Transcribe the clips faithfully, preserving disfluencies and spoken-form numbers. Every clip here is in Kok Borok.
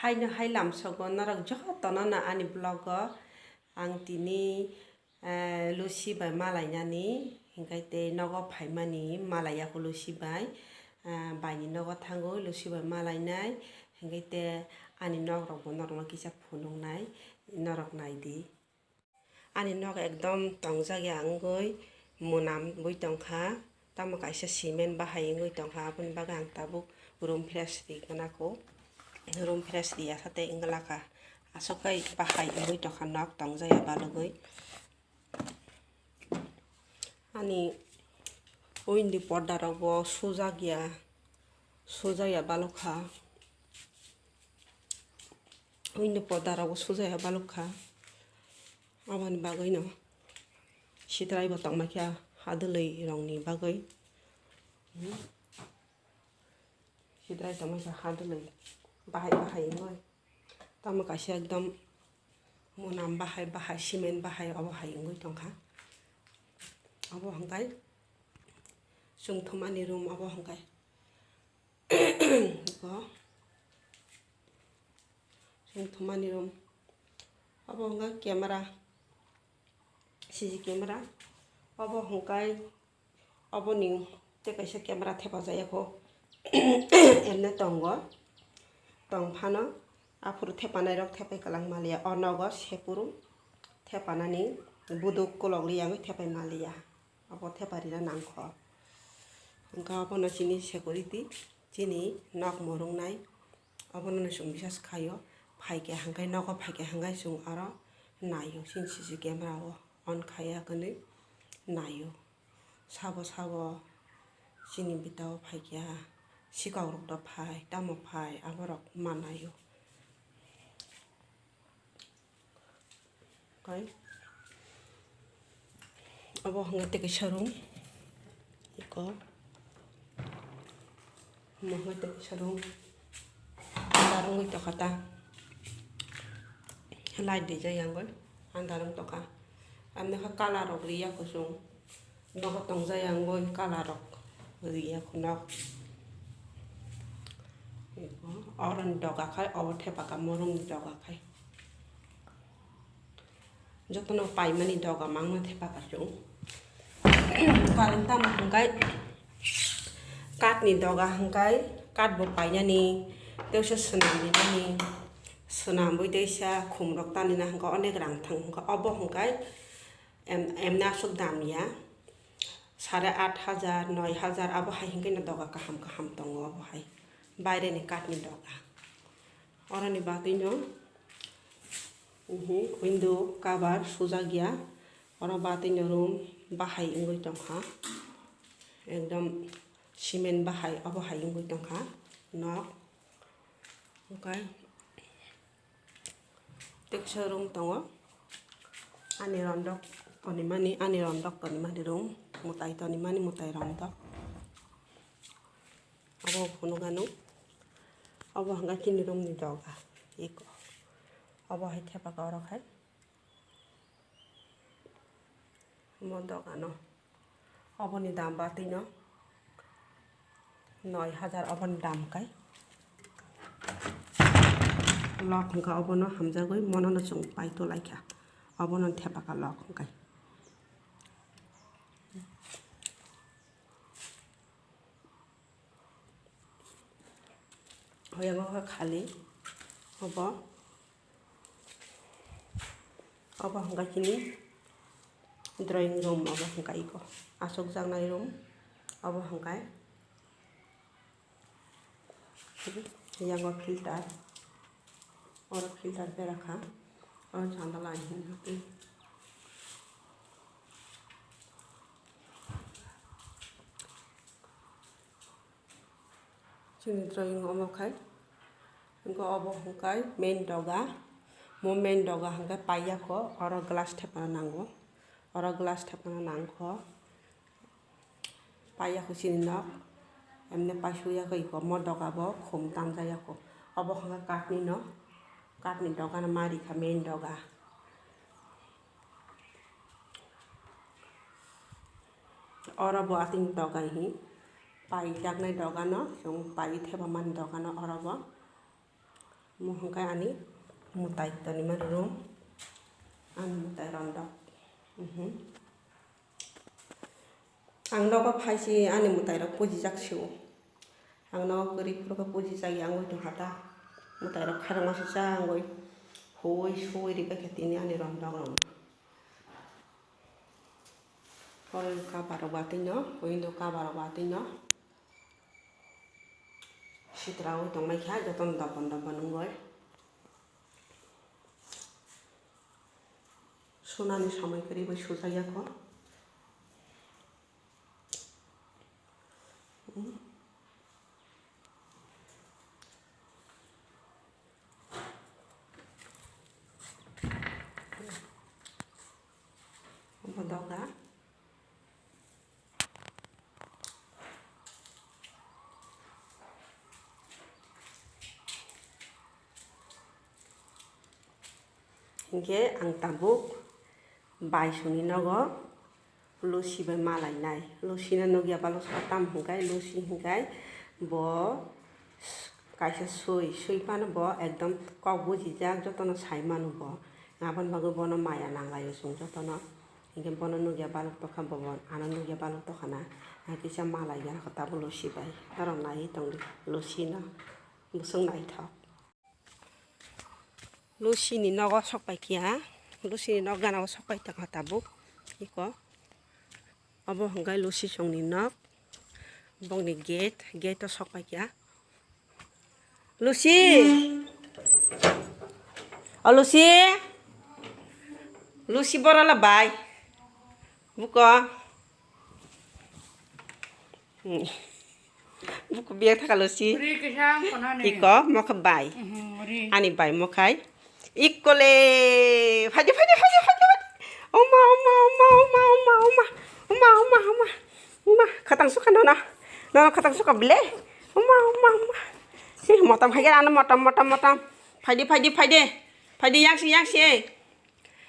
Haino hai lamsogo norok jotono no ani vlog o ang tini, eh, Lucy bai malainani, hinkhe tei nogo phaimani malaiya kho Lucy bai, eh, baini nogo thangwi Lucy bai malainai, hinkhe tei ani nok rok bo norokno kisa phunuknai, norok naidi. Ani nok ekdom tongjak ya wngwi mwnam wi tongkha, tamo kaisa cement bahai wngwi tongkha, aboni bagwi ang tabuk room fresh ri gana kho, room fresh ri ya sa tei wngla kha, aswk khe bahai wngwi tongkha nok tongjak ya balugwi. Ani window porda rok bo sujak ya, sujak ya balukha. Window porda rok bo sujak ya balukha. Aboni bagwi no sitrai bo tongma khe hadwlwi rok ni bagwi. Sitrai tongma khe hadwlwi bahai bahai wngwi. Tamo kaisa ekdom mwnam bahai bahai cement bahai obo hai wngwi tongkha. Obo hwnkhe chwng thumani room obo hwnkhe. Iko chwng thumani room. Obo hwnkhe camera, C C camera. Obo hwnkhe oboni tei kaisa camera thepajak ya kho. Emne tongo. Tong phano aphuru thepanai rok thepai kwlangma liya. O nogo sepuru thepanani buduk kolok li ya wngwi thepai maliya. Abo thepa rina nangkho. Hwnkhe abono chini security, chini nok mwrwngnai, abono chwng bisas khaio. Phaikhe hwnkhe nogo phaikhe hwnkhe chwng aro naio, chini C C camera o on khaiya hwnwi naio. Sabo sabo chini bita o phaikha, swkang rok da phai, tamo phai, aborok manaio. Kai. Abo hwnga tei kaisa room. Iko. Omo hwnga tei kaisa room. Andar wngwi tongkha ta. Light rijak ya wngwi. Andar wng tongkha. Amni kha colour rok riya kuchung. Nogo tongjak ya wngwi colour rok riya khunok. Oro ni doga khai, obo thepaka morung ni doga khai. Jotono paimani doga mangno thepaka chwng. Karon tamo hwnkhe kath ni doga hwnkhe kath bo painani, teisa swnam rinani, swnamwi teisa khum rok tanina hwnkhe onek rang thang hwnkhe obo hwnkhe em, emna aswk dam ya. Sare aat hajar, noi hajar, abo hai hwnkhe no doga kaham kaham tongo obo hai. Baire ni kath ni doga. Oro ni bagwi no, mhm, window cover sujak ya. Oro bagwi no room bahai wngwi tongkha. Ekdom cement bahai, obo hai wngwi tongkha nok. Okai. Teksa room tongo. Ani rondok tonimani, ani rondok tonimani room. Mwtai tonimani, mwtai rondok. Abo phunukgano. Abo hwnkha chini room ni doga. Eko. Abo hai thepaka oro khai. Omo dogano. Oboni dam batwi no noi hajar oboni dam kai. Lok hwnkha obono hamjagwi mono no chwng pai tulaikha. Obono thepaka lok hwnkhe. Hoyang o kha khali obo, obo hwnkha chini drawing room, obo hwnkha iko asokjaknai room, obo hwnkha yang o filter, oro filter bera kha, oro jandala hinwi. Chini drawing omo khai. Hwnkhe obo hwnkhe main doga. Mo main doga hwnkhe paiyakho, oro glass thepana nango. Oro glass thepana nangkho. Paiyakho chini nok. Emne paisuyakho iko, mo doga bo khum tanjayakho. Obo hwnkhe kathni no. Kathni doga no ma rikha main doga. Oro bo atwng doga hi pai jaknai doga no, chwng pai thepamani doga no oro bo. Omo hwnkhe ani mwtai tonima room, ani mwtai rondok. Mhm. Ang nogo phaisi ani mwtairok pujijak sio. Ang nogo kwrwi phuru khe pujijak ya wngwi tongkha ta. Mwtairok kharokma sisa wngwi huwi suwi rikha khe tini ani rondok rok. Hol cover rok watwi no, window cover rok watwi no. Sitra oi tongmai kha jotono dobon dobon wngoi. Sunani samai kwrwi bai sujak ya kho. Omo doga. Hinkhe ang tabuk baisongni nogo Lucy bai malainai. Lucy no nukya balok saka tamo hwnkhe Lucy hwnkhe bo kaisa swi, swi phano bo ekdom kok bujijak, jotono sai mano bo. Aboni bagwi bono maya nanglaio chwng jotono. Hinkhe bono nukya balok tokha, bo bo ano nukya balok tokha na. Ang kisa malai gana kho tabuk Lucy bai. Norok naiwi tongdi Lucy no. Bwswk naithok. Lucy ni nogo sok pai kha. Lucy ni nok gana o sok pai tongkha tabuk. Iko. Obo hwnkhe Lucy chwngni nok. Bongni gate, gate o sok pai kha. Lucy! O Lucy! Lucy borola bai. Buko. Hmm. Buko biya thaka Lucy. Ri kisa ang kono ni. Iko, mokha bai. Mhm, ri. Ani bai mokhai. Ikkole, phaidi, phaidi, phaidi, phaidi, phaidi. Oma, oma, oma, oma, oma, oma. Oma, oma, oma. Oma, khatang sukha nono. Nono khatang sukha bile. Oma, oma, oma. Ih, motom hai gana, motom, motom, motom. Phaidi, phaidi, phaidi. Phaidi, yangsi, yangsi, eh.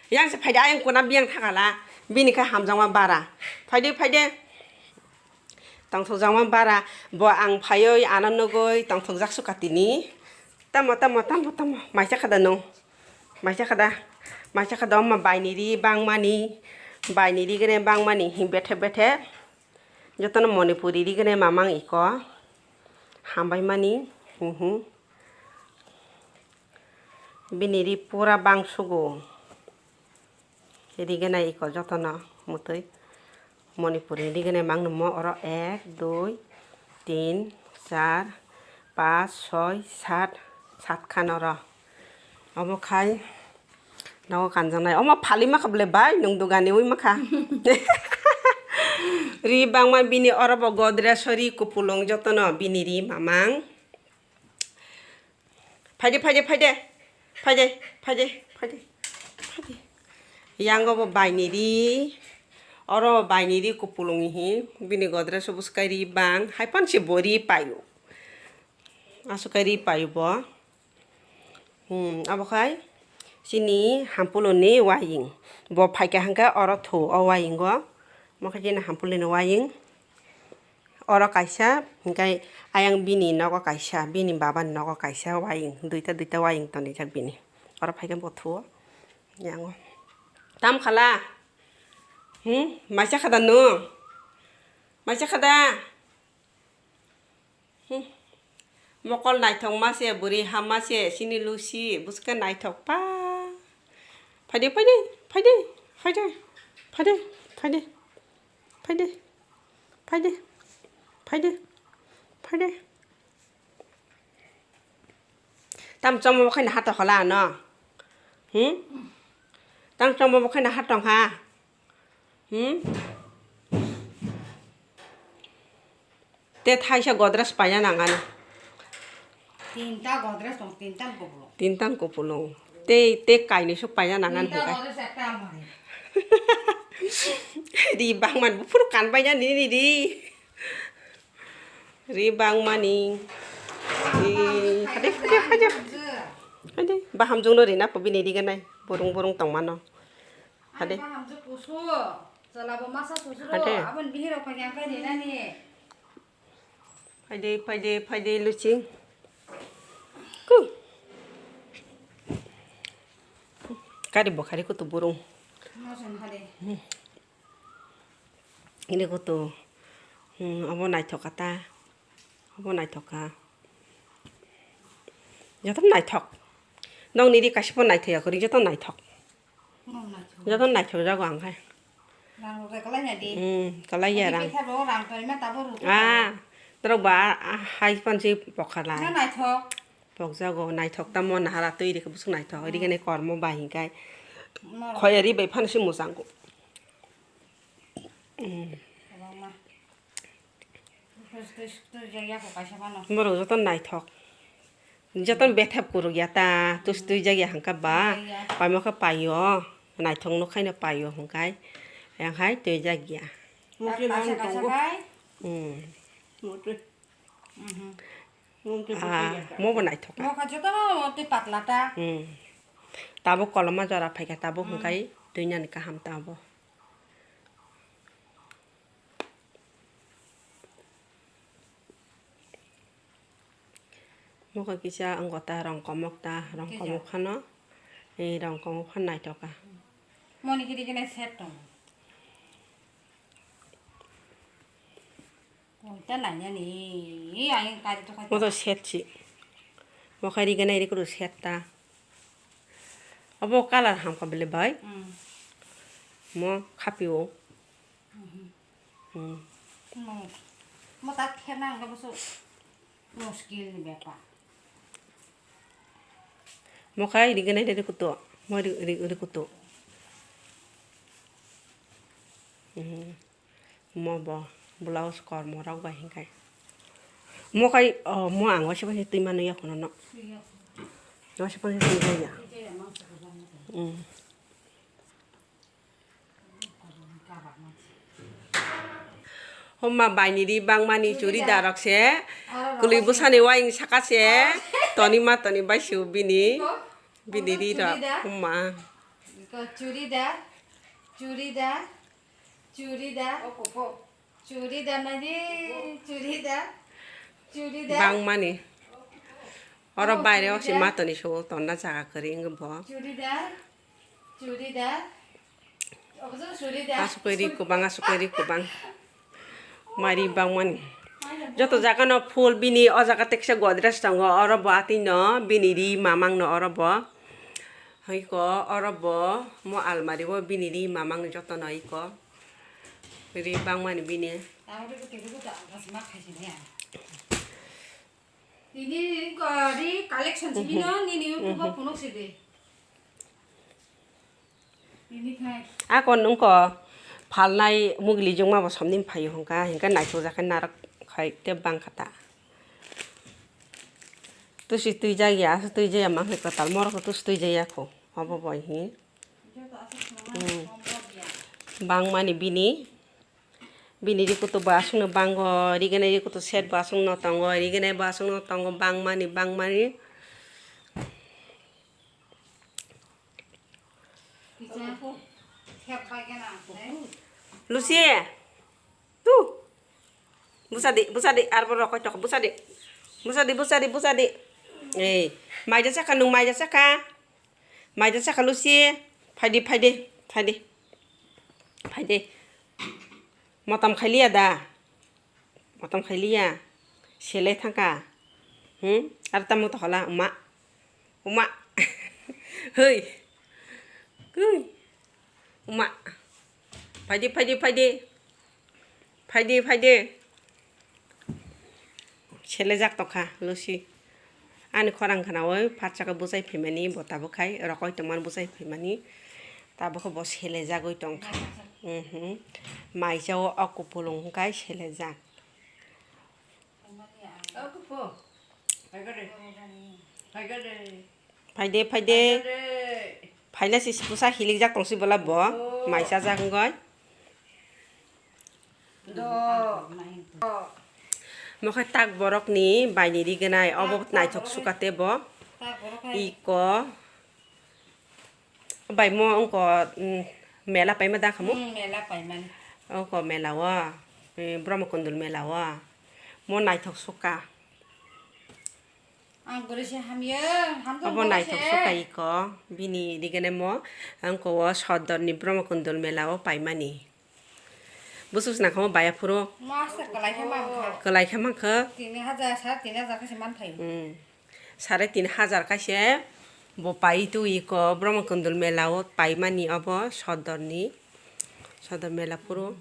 Yangsi phaidi, ayang kuna biyang thakala. Bini khe hamjakma bara. Phaidi, phaidi. Tongthokjakma bara. Bo ang phaioi, ano nugoi, tongthokjak sukha tini. Tamo, tamo, tamo, tamo. Maisa khada nung. Maisa khada, maisa khada oma baini ri bangmani, baini ri gene bangmani hi bethe bethe. Jotono Manipuri ri gene mamang iko. Hambai mani, hmm, hmm. Bini ri pura bangsugo. Ri gene iko jotono mutui. Manipuri ri gene mang nungmo oro ek, dui, tin, char, pas, soi, sat, sat khan oro. Omo khai nogo kanjaknai. Omo phali makha bole bai, nung dogani wi makha. Ri bangma bini oro bo Godrej o ri kupulung jotono bini ri mamang. Phaidi, phaidi, phaidi. Phaidi, phaidi, phaidi. Phaidi. Yango bo baini ri. Oro baini ri kupulung hi. Bini Godrej o bwswk kai ri bang. Hai phan se bo ri paio. Aswk kai ri paio bo. Hmm, abo khai chini Hampulo ni waying. Bo phaikha hwnkhe oro thu o waying o. Mo khe chini Hampulo ni waying. Oro kaisa, hwnkhe ayang bini nogo kaisa, bini baba ni nogo kaisa waying, duita duita waying tonijak bini. Oro phaikhe bo thuo, yango. Tam khala? Hmm? Maisa khada nung? Maisa khada? Hmm. Mokol naithok ma se, bwrwi ha ma se, chini Lucy, bwswk khe naithok pa. Phaidi, phaidi, phaidi, phaidi, phaidi, phaidi. Phaidi, phaidi, phaidi, phaidi. Tam chomo bo khaina ha tong khala ano? Hmm? Tam chomo bo khaina ha tong kha? Hmm? Te thaisa Godrej paina nang ani. Tinta Godrej tong, tinta ni kupulung. Tinta ni kupulung. Tei, tei kainwi sok paina nang ani. Tinta hwnkhe. Godrej ekta almari. Ri bangman buphuru kan paina nini ri. Ri bangmani. Ri, hade, hade, hade. Hade, bahamjwk no rina po bini ri ganai. Burung, burung tongmano. Hade. Bahamjwk kusu. Chala bo masa susuro. Hade. Aboni bihirok phai yang kai rinani. Phaidi, phaidi, phaidi, Lucy. Ku. Kari bo khari kutu burung. Ini kutu. Hmm, abo naithok kha ta. Abo naithok kha. Joto naithok. Nokni ri kaisa pho naithok ya kwrwi, joto naithok. Joto naithok jago ang khai. Rang rok kalai ya di. Hmm, kalai ya rang. Rang kalai ma tabo ru. Ah, norok ba, ah, hai pansi pokhala. Na naithok. Pokjago, naithok tamo nahara twi rikhe bwswk naithok. Iri gane kormo bai hinkai. Khoi ri bai phansi muchang. Hmm. Borok joto naithok. Joto bethep kuruk ya ta, tus twi jak ya hangka ba. Paimo khe paio, naithok no khaino paio hwnkhe. Yang hai twi jak ya. Mungkin ang tongo. Hmm. Mungkin. Ah, mo bo naithok. Mo kha joto no twi patla ta. Hmm. Tabuk koloma jora phaikha tabuk hwnkhe twi nani kaham tabuk. Mokhe kisa wngkha ta rong komok ta, rong komok phano, eh, rong komok phano naithok kha. Moni kiri kene set tong. Oita nainani, ayang kari to khaita. Mo to set si. Mo khai riganai rikuru set ta. Abo colour hamkha bele bai. Hmm. Mo khapio. Hmm. Mo, mo ta khena ang boso muskil ni bepar. Mo khai riganai rikuto. Mo ri, ri, rikuto. Hmm. Mo bo blouse kormo rok bai hinkai. Mo kai, oh, mo ang waisa waisa twi mano ya kono no. Waisa waisa twi mano ya. Mm. Homa baini ri bangmani churi da rok se. Kuli bwsani waing saka se. Toni ma toni bai su bini. Bini ri rok. Homa. Churi da. Churi da. Churi da. Churi da nadi. Churi da. Churi da. Bangmani. Oro baire o si matoni so tonna jaga kwrwi wngkha bo. Churi da. Churi da. Obo churi da. Asukoi ri kubang, asukoi ri kubang. Mari bangmani. Joto jaga no full bini o jaga teksa godrej tongo oro bo atwi no bini ri mamang no oro bo. Hai ko oro bo mo almari o bini ri mamang joto no iko. Ri bangmani bini. Tini ko ri collection simi no nini YouTube o phunuk sidi. Nini khai. Akon wngko phalnai mugli jongma bo somni phaio hwnkha, hwnkhe naithok jakhe narwk khai tei bangkha ta. Tusi twijak ya, tuijak ya ma hwnwi kwtal morok tusi twijak ya kho. Obo bo hi. Hmm. Bangmani bini, bini ri kutu bo aswkno bango, riganai ri kutu set bo aswkno tongo, riganai bo aswkno tongo, bangmani, bangmani. Lucy, tu. Busa di, busa di, arbo rokoi tok, busa di. Busa di, busa di, busa di. Ei, maija saka, nung maija saka. Maija saka Lucy. Phaidi, phaidi, phaidi. Phaidi. Motom khailiya da? Motom khailiya. Selai thangka. Hmm? Ar tamo to hola, uma. Uma. Hei. Hei. Uma. Phaidi, phaidi, phaidi. Phaidi, phaidi. Selejak tokha, Lucy. Ani khorang khana oi, phat saka bwsai phaimani, bo tabuk khai, rokoi tongmani bwsai phaimani. Tabuk khe bo selejagoi tongkha. Mhm. Maisa o, o kupulung khai selejak. Phaide, phaide. Phaina si busa hilikjak tongsi bola bo. Maisa jak wngoi. Mokhe tak borokni baini riganai obo naithok sukate bo. Iko. Bai mo wngko, mm, mela paima da khamu? Hmm, mela paimani. Wngko mela o, eh, Brahma Kundul mela o. Mo naithok sukha. Ang bwrwi se hamya, hamjak Obo bwrwi naithok se. Suka iko, bini rigene mo, ang ko o Sodorni Brahmakundul mela o paimani. Busus nangkha mo baya phuru. Master kwlai khe mankha. Kwlai khe mankha. Tini hajar, sare tini hajar khe se manthai. Hmm. Sare tini hajar kaise bo pai tu iko Brahmakundul mela o paimani obo Sodorni. Sodor mela phuru.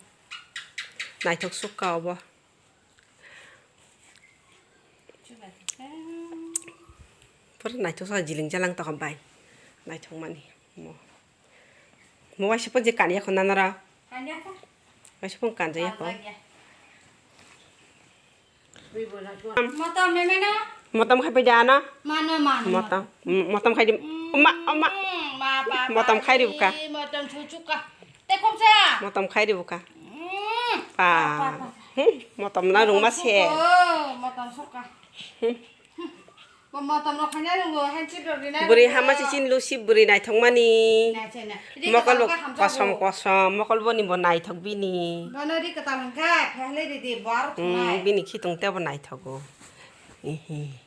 Naithok suka obo. Pura naithok sa jiling jalang tokha bai. Naithok mani mo. Mo waisa pon je kanya khona nara. Kanya kho. Waisa pon kanja ya kho. Kanja ya. Motom meme na? Motom khai pai jana? Mano, mano, Motom. Motom khai di. Ma, ma. Mm, ma, pa, pa, Motom khai di buka. Motom chuchuka. Te khom sa. Motom khai di buka. Mm. Pa. Pa, pa, pa. Hmm, motom na rung ma se. Suko, motom suka. Hmm. Bo motom rok khaina rung bo, hanchi rok rina rung bo. Bwrwi hama chichini lusi bwrwi naithok mani. Mokol bo kosom kosom, mokol boni bo naithok bini. Bono ri kwtal hwnkha, phehlai ridi, bo aro thwnai. Hmm, bini khitung tebo naithogo. Ihi.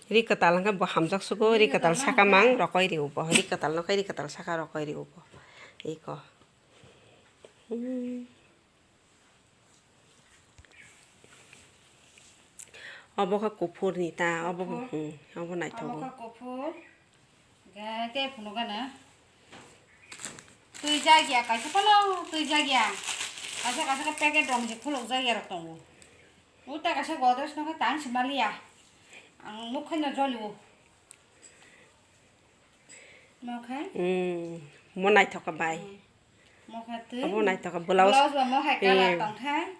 Ri kwtal hwnkhe bo hamjak sugo, ri kwtal saka mang rokoi rio bo, ri kwtal no khe ri kwtal saka rokoi rio bo. Iko. Hmm. Obo khe kuphur ni ta, obo bo, hmm, obo naithogo. Obo khe kuphur. Ga te phunukgana. Twi jagya, kaisa phano twi jagya. Kaisa kaisa khe packet rok je khuluk jagya rok tongo. Uta kaisa Godrej no khe tang se maliya. Ang nuk khaino jolio. Mo khai? Hmm, mo naithok kha bai. Hmm. Mo kha twi. Obo naithok kha, blouse. Blouse ba mo hai colour tong khai.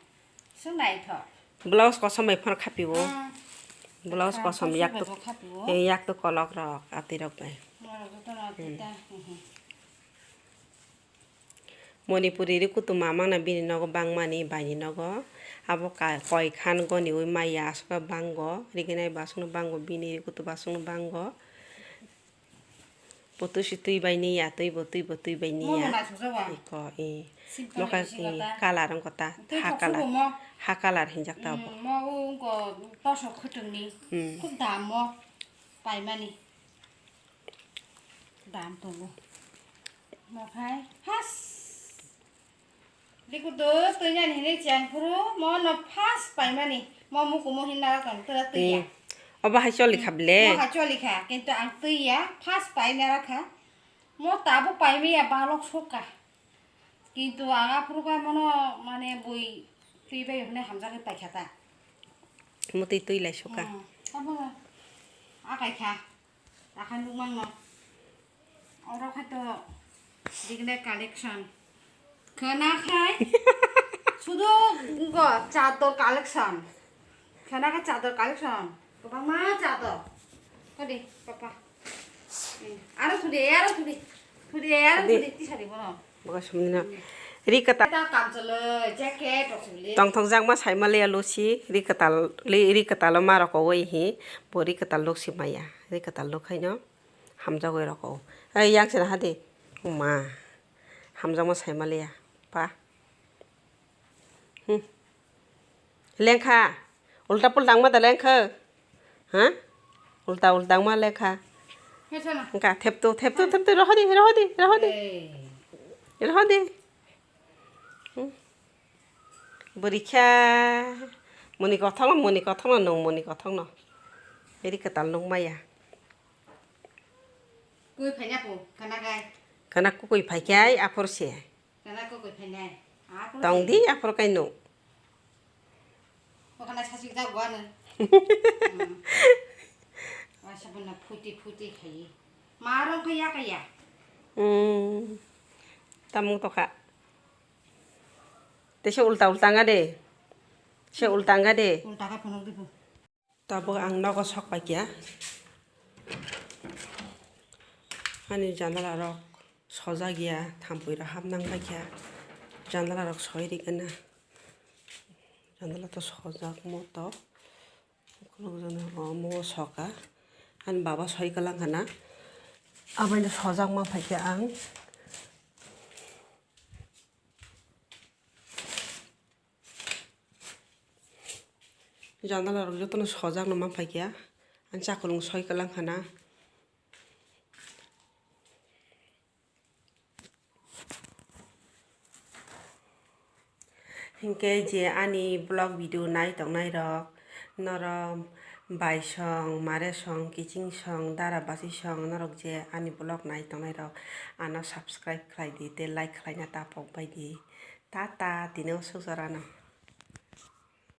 Sung naithok. Blouse kosom bai phano khapiwo. Ah. Blouse kosom yak to, eh, yak to kolok rok, atwi rok bai. Mo rok joto no atwi ta. Hmm. Manipuri ri kutum ma mangna bini nogo bangmani baini nogo. Abo ka-, koi khan goni ui maya aswk bango. Riginai basungno bango bini ri kutum basungno bango. Bo twi si twi bai ni ya, twi bo, twi bo, twi bai ni ya. Mo bo naisuk jago. Iko, i. Simple. Mo kha, isi i, kata. Colour wng kota. Twi ha thok colour. Subo mo. Ha colour hinjak ta bo. Mm, mo wngko tosok khwtwng ni. Mm. Khub dam mo. Paimani. Dam tongo. Mo khai. Has. Bikutu twi nani hinwi cheng phuru mo no first paimani. Mo mukumu hinna tong tura twi ya. Hmm. Obo hai choli kha ble. Mo hai choli kha, kintu ang twi ya, first paina ra kha. Mo tabuk paimaya balok sukha. Kintu ang aphuru kha mono mane bui twi bai hwnwi hamjagwi paikha ta. Mo twi twi lai sukha. Hmm. Abo akai kha. Takha nukmang no. Oro khaito digle collection. Khwna khai sudu go chador collection. Khwna khai chador collection. Kwbangma chador. Hadi, papa. Eh, aro thudi, aro thudi. Thudi, aro thudi, tisari bono. Boga sumni na. Ri kwtal. Ta kamchwlwi, jacket rok sibili. Tongthok jakma saimaliya lusi, ri kwtal, li-, ri kwtal o ma rok owi hi, bo ri kwtal luk si maya. Ri kwtal luk haino hamjagwi rok o. Ei, yang sina hadi. Uma. Hamjakma saimaliya. Pa. Hmm. Lengkha. Ulta pulta wngma da lengkha. Ha? Ulta ulta wngma lengkha. He, sana. Wngkha, theptu, theptu, theptu, rohodi, rohodi, rohodi. Ei. Rohodi. Hmm. Bwrwi kha. Muni kothoma, muni kothoma, nung muni kothoma. Eri kwtal nung maya. Kwi phaiya po, kana gai. Kana kukui phaikhai, aphor se. Kana kukui phainai. Aphor se. Tong di, aphor kaino. O kana sasik jak gua no. Hmm. Asa bana phuti phuti khai. Marong kaya kaya. Hmm. Tamung toka. Te se ulta ulta nga de. Se ulta nga de. Ulta ka phunuk di po. Tabuk ang nogo sok paikha. Ani janala rok sojak ya, thampui rok hapnang paikha. Janala rok soi rikana. Janala to sojak mo to. Ukulok jana, o, mo soka. Ani baba soi kalang kana. Abaino sojak ma paikha ang. Janala rok jotono sojak no man phaikha. Ang chakulung soi kwlang khana. Hinkhe je ani vlog video nai tongnai rok, norok bai song, mare song, kiching song, dara basi song, norok je ani vlog nai tongnai rok, ano subscribe khlai di tei like khlaina ta pok bai di. Tata, tini o suk jorano.